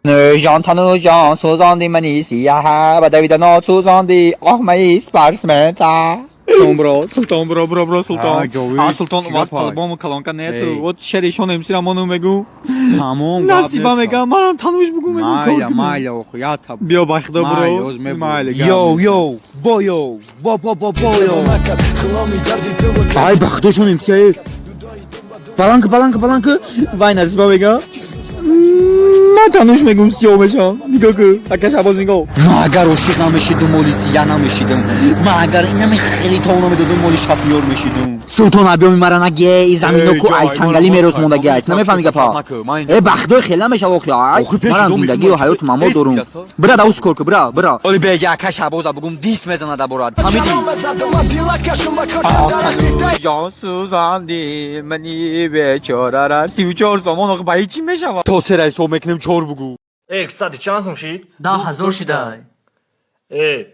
Ҷон тану ҷон сӯзонди мани сияҳа ва давидано сӯзонди оҳмаи спортсмента. Султон бро, Султон бро, бро, бро, Султон. А, ҷовид, А, Султон, чӣ у вас гапай? по-любому колонка нету. Эй. Вот шеришон МС Рамону мегу. Тамом, гап Насиба нест. мегам, манам тануш бугу мегу. Майла, майла, охи, я таб. Биё ба худо бро. Майла, оз мебурам. Майла, гап Йоу, нест. йоу, бойоу, бо бо бо бойоу. Ай, ба худошон МС. Баланка, баланка, баланка. Вай Насиба мегам. Ман тануш мегум сиёҳ мешам. Нигоҳ кун. Ака Шабоз нигоҳ. Ман агар ошиқ намешидум, моли сия намешидум. Ман агар инами хеле тов намедодум, моли шафиёр мешидум. Султон, абёми мара наге, и замино ку ай сангалӣ мерос мондагӣ, айт намефаҳми гапа. Э, бахдой хел намешава охи, ай. Охи, пеши Манам доми зиндагию шумо ҳаёту мамо эс дорум. мекаса? Бира давус кор ку, бира, бира. Оли беҷа ака Шабоза бугум дис мезанад аборад. Фаҳмидӣ? Ҷон сӯзанди мани бечорара 34 сомон охи ба ҳеҷ чӣ мешавад? То сера ҳисоб мекунем чор бугу. Эй, кстати, чанд сум шид? 10 000 шидай. Эй,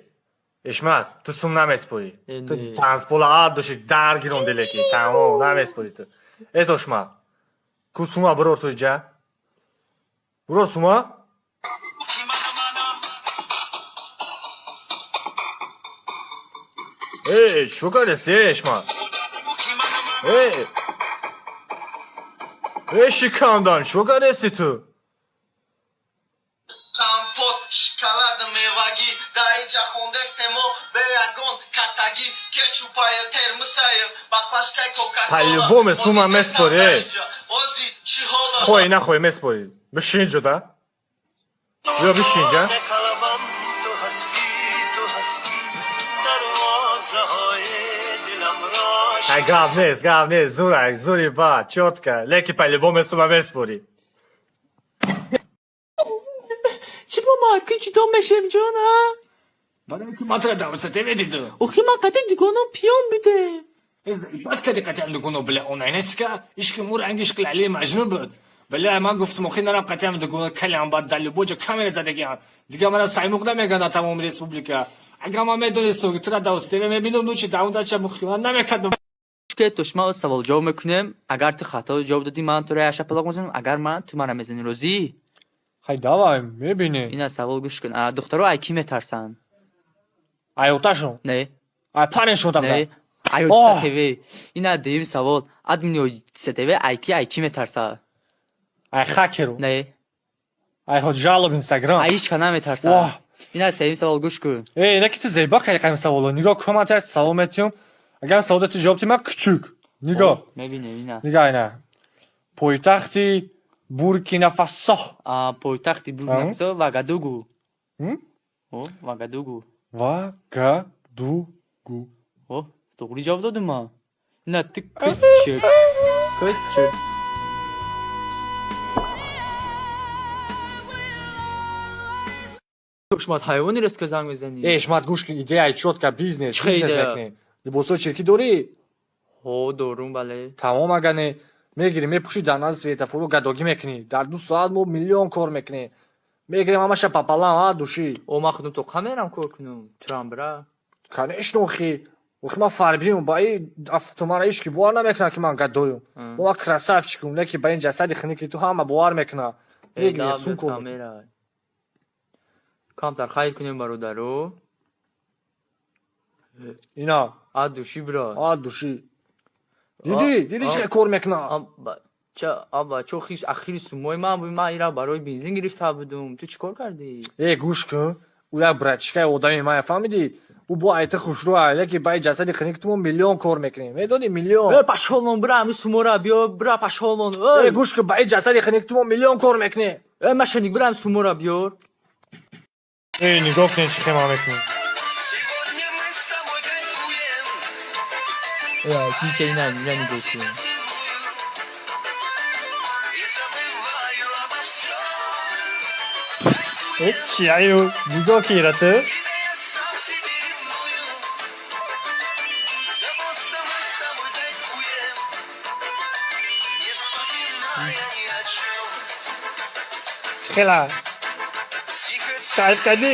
Ишмат, ту сум намеспорӣ. Э, Ту не. танцпола ад доши дар гирон делеки. Тамом, намеспорӣ ту. Э, Тошмат. Ку сума бирор ту иҷа. Бирор сума? Эй, чӣ кардеси, эй, Ишмат? Эй! Эй, шикандан, чӣ кардеси ту? Компот, шоколад, мевагӣ, дар инҷа хондестемо бе ягон катагӣ, кетчупая, термосая, баклажкаи кока-кола. По-любому сума меспорӣ, эй. Ози чӣ ҳола? Хоҳӣ нахоҳӣ меспорӣ. Бишин инҷо да. Биё бишин инҷа. Ай, гап нест, гап нест, зурак, зури ба, чётко. Леки по-любому сума меспорӣ. Чӣ бо ма ки ҷудо мешем, ҷон, а? Матра давсате ведиду. Охи ман қати дугоном пиён будем. Бад кади қатиам дугоно бля онайнеска, ишки мур ангиш қилали маҷнун буд. Бля ман гуфтам охи нарам қатиам дугоно калям бад дар любоҷа камера задагиам. Дига мана саймуқ намеган дар тамоми республика. Агар ман медонистам ки тура давсате мебинам лучи дар он дача хиёнат намекардам. Ки то шумо савол ҷавоб мекунем, агар ту хато ҷавоб додӣ, ман туро як шапалоқ мезанам, агар ман ту мара мезанӣ, розӣ? Хай, давай, мебинем. Ина савол гӯш кун. А, духтаро ай кӣ метарсанд? Ай оташон. Не. Ай пареншон Не. тогда. Ай Оҳ! ТВ. Ина дуюм савол. Админи ТВ ай ки, ай чӣ метарсад? Ай хакеру. Не. Ай хоть жалоб Инстаграм. Ай ҳеч ка наметарсад. Оҳ! Ина сеюм савол гӯш кун. Эй, леки ту зебо кардӣ қайм саволо. Нигоҳ кун, ман як савол метиҳам. Агар савола ту ҷавоб диҳӣ, ман кучук. Нигоҳ. Мебинем ина. Нигоҳ ина. Пойтахти Буркина Фасо. А, пойтахти Буркина Фасо Вагадугу. М? О, Вагадугу. Вагадугу. О, тоғри ҷавоб додум ман. Ина ту кучук. Кучук. Шумо ҳайвони резко занг мезанӣ? Эй, Шмат, гӯш кун, идеяи чётка бизнес, Чӣ бизнес идея? мекунем. Либосҳои чиркӣ дорӣ? Ҳо, дорум, бале. Тамом, агар не, мегирӣ, мепӯшӣ, дар назди светофору гадогӣ мекунӣ. Дар 2 соат мо миллион кор мекунем. Мегирем ҳамаша пополам, а, души. О, ман худам то камерам кор кунам. Турам бира. Конечно, охи. Охи ман фарбиюм, ба и автомара ҳеч ки бовар намекунад, ки ман гадоюм. Бо ман красавчикум, леки ба ин ҷасади хунуки ту ҳама бовар мекунад. Э, Мегирӣ, да, сум кор мекунӣ. камера. Камтар хайр кунем, бародаро. Ина, А, души бира. а, души. Дидӣ, дидӣ чӣ кор мекунад? Ча, аба, чо хис ахири сумои ман буд, ман ира барои бензин гирифта будум. Ту чӣ кор кардӣ? Э, гӯш кун, ӯ як братишкаи одами мая, фаҳмидӣ? Ӯ бо айта хушрӯ, леки ба ин ҷасади хунуки ту мо миллион кор мекунем. Медонӣ, миллион. Э, пашолон, бира ҳами сумора биё, бира пашолон. Э, Эй, гӯш кун, ба ин ҷасади хунуки ту мо миллион кор мекунем. э, машаник, бира ҳами сумора биёр. Э, нигоҳ кунед чӣ хема мекунем. Э, кича ина, ина нигоҳ кун. Э, чи аю, нигоҳ ки ира ту. Чӣ хела? Кайф кардӣ?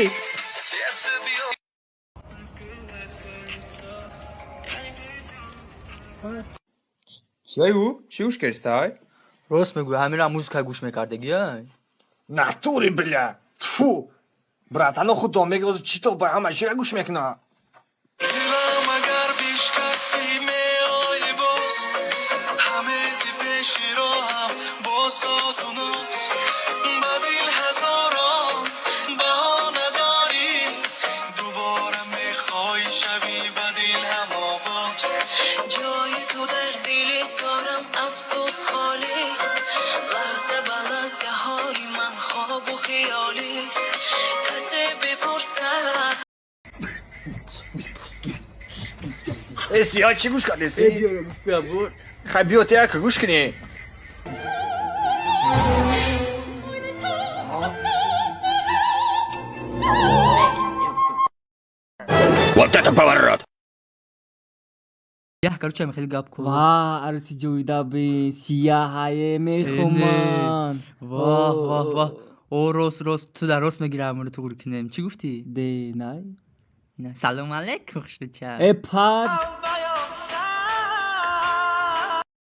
Кияй ӯ? Чӣ гӯш кардистай? Рост мегӯй, ҳамира музыка гӯш мекардагӣ, ай? Натури, бля, тфу, братано, худо мега, чӣ то ба ҳама чира гӯш мекуна. Дилам агар бишкастӣ, меои боз, ҳамези пеши роҳам бо созу ноз. Ба дил ҳазорон баҳона дорӣ, дубора мехоҳӣ шавӣ ба дил ҳамовоз. Ҷои ту дар дили зорам, афсӯс, холист. Лаҳза ба лаҳзаҳои ман хобу хиёлист. Касе бипурсад. Э, сия, чӣ гӯш кардеси? Хай, биё, те як гӯш кунӣ. Як, короче, хеле гап ку. Ва аруси ҷовида бин, сияҳае мехоман. Воҳ, воҳ, воҳ, о, рост, рост, ту дар рост мегирам, амро туғри кунем. Чӣ гуфтӣ? Де, най. Салом алейкум, хушрӯча. Э, пад.